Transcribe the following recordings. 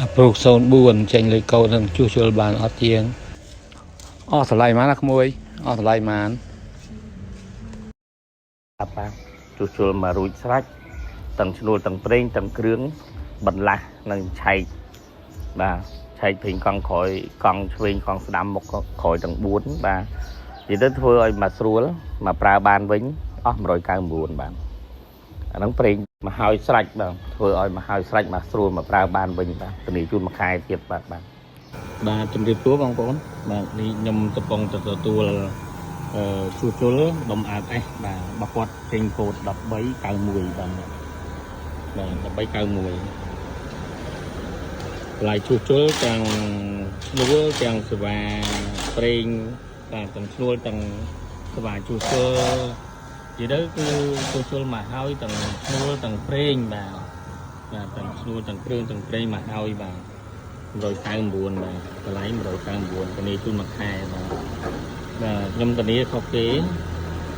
អាប្រូ04ចេញលេខកូដនឹងជួសជុលបានអត់ជាងអស់តម្លៃប៉ុន្មានណាក្មួយអស់តម្លៃប៉ុន្មាន បាទបាទជួសជុលមករួចស្រេចទាំងឈ្នួលទាំងប្រេងទាំងគ្រឿងបន្លាស់និងឆែកបាទឆែកប្រេងកង់ក្រោយកង់ឆ្វេងកង់ស្ដាំមុខក្រោយទាំង4បាទនិយាយទៅធ្វើឲ្យមកស្រួលមកប្រើបានវិញអស់199បាទអាហ្នឹងប្រេងមកហើយស្រេចបាទធ្វើឲ្យមកហើយស្រេចមកស្រួលមកប្រើបានវិញបាទធានាជូនមួយខែទៀតបាទបាទ បាទជំរាបសួរបងប្អូនបាទនេះខ្ញុំកំពុងតែទទួលជួសជុលដុំ AS បាទរបស់គាត់ចេញកូដ1391បាទបាទ1391តម្លៃជួសជុលទាំងឈ្នួលទាំងសេវាប្រេងបាទទាំងឈ្នួលទាំងសេវាជួសជុលនិយាយទៅគឺជួសជុលមកហើយទាំងឈ្នួលទាំងប្រេងបាទបាទទាំងឈ្នួលទាំងគ្រឿងទាំងប្រេងមកហើយបាទ 199បាទតម្លៃ199ធានាជូនមួយខែបាទបាទខ្ញុំធានាខុសគេ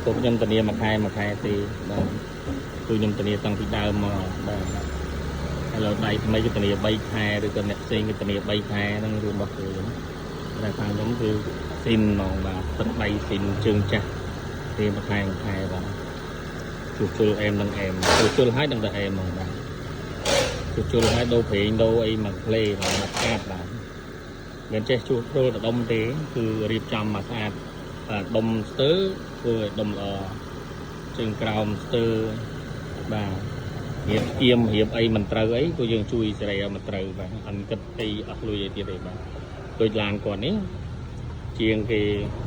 ពួកខ្ញុំធានាមួយខែមួយខែទេបាទគឺខ្ញុំធានាតាំងពីដើមមកបាទឥឡូវដៃថ្មីគេធានា3ខែឬក៏អ្នកផ្សេងគេធានា3ខែហ្នឹងរួមរបស់គេណាតែខាងខ្ញុំគឺស៊ីនហ្មងបាទទឹកដៃស៊ីនជើងចាស់ធានាមួយខែមួយខែបាទជួសជុលអែមនឹងអែមជួសជុលឲ្យដឹងតែអែមហ្មងបាទជួសជុលឲ្យដូរប្រេងដូរអីមកផ្លេបាទមកស្អាតបាទ មិនចេះជួសជុលតែដុំទេគឺរៀបចំមកស្អាតបាទដុំស្ទើធ្វើឲ្យដុំល្អជើងក្រោមស្ទើបាទរៀបស្គៀមរៀបអីមិនត្រូវអីក៏យើងជួយសេរីឲ្យមិនត្រូវបាទអត់គិតអីអស់លុយអីទៀតទេបាទដូចឡានគាត់នេះជាងគេ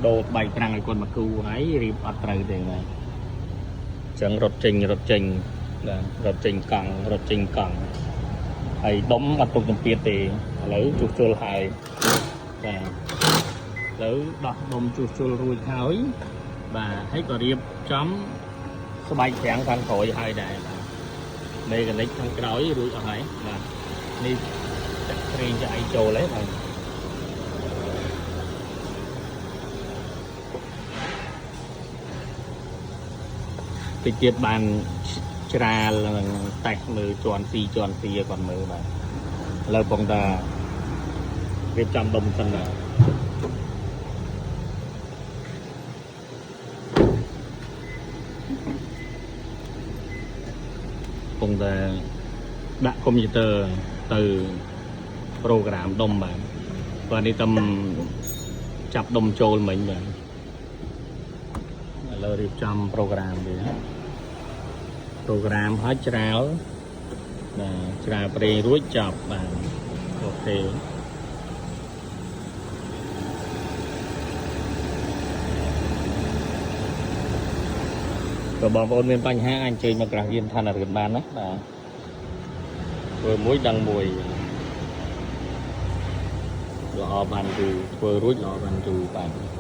ដូរបែកប្រាំងឲ្យគាត់មកគូហើយរៀបអត់ត្រូវទេបាទអញ្ចឹងរត់ចេញរត់ចេញបាទរត់ចេញកង់រត់ចេញកង់ហើយដុំអត់ទុកចម្ពាធទេឥឡូវជួសជុលហើយ បាទឥឡូវដោះដុំជួសជុលរួចហើយបាទហើយក៏រៀបចំស្បែកប្រាំងខាងក្រោយហើយដែរបាទមេកានិកខាងក្រោយរួចអស់ហើយបាទនេះចាក់ប្រេងចាក់អីចូលហើយបាទតិចទៀតបានច្រាលនឹងតេស្តមើលជាន់ស៊ីជាន់ស៊ីឲ្យគាត់មើលបាទឥឡូវបងតារៀបចំដុំសិនបាទ កំពុងតែដាក់កុំព្យូទ័រទៅ program ដុំបាទបាទនេះតំចាប់ដុំចូលមិញបាទឥឡូវរៀបចំ program វា program ហើយច្រាលបាទច្រាលប្រេងរួចចប់បាទ OK បើបងប្អូនមានបញ្ហាអាចអញ្ជើញមកក្រាស់យានឋានរឿនបានណាបាទធ្វើមួយដឹងមួយល្អបានយូរធ្វើរួចល្អបានយូរបាទ។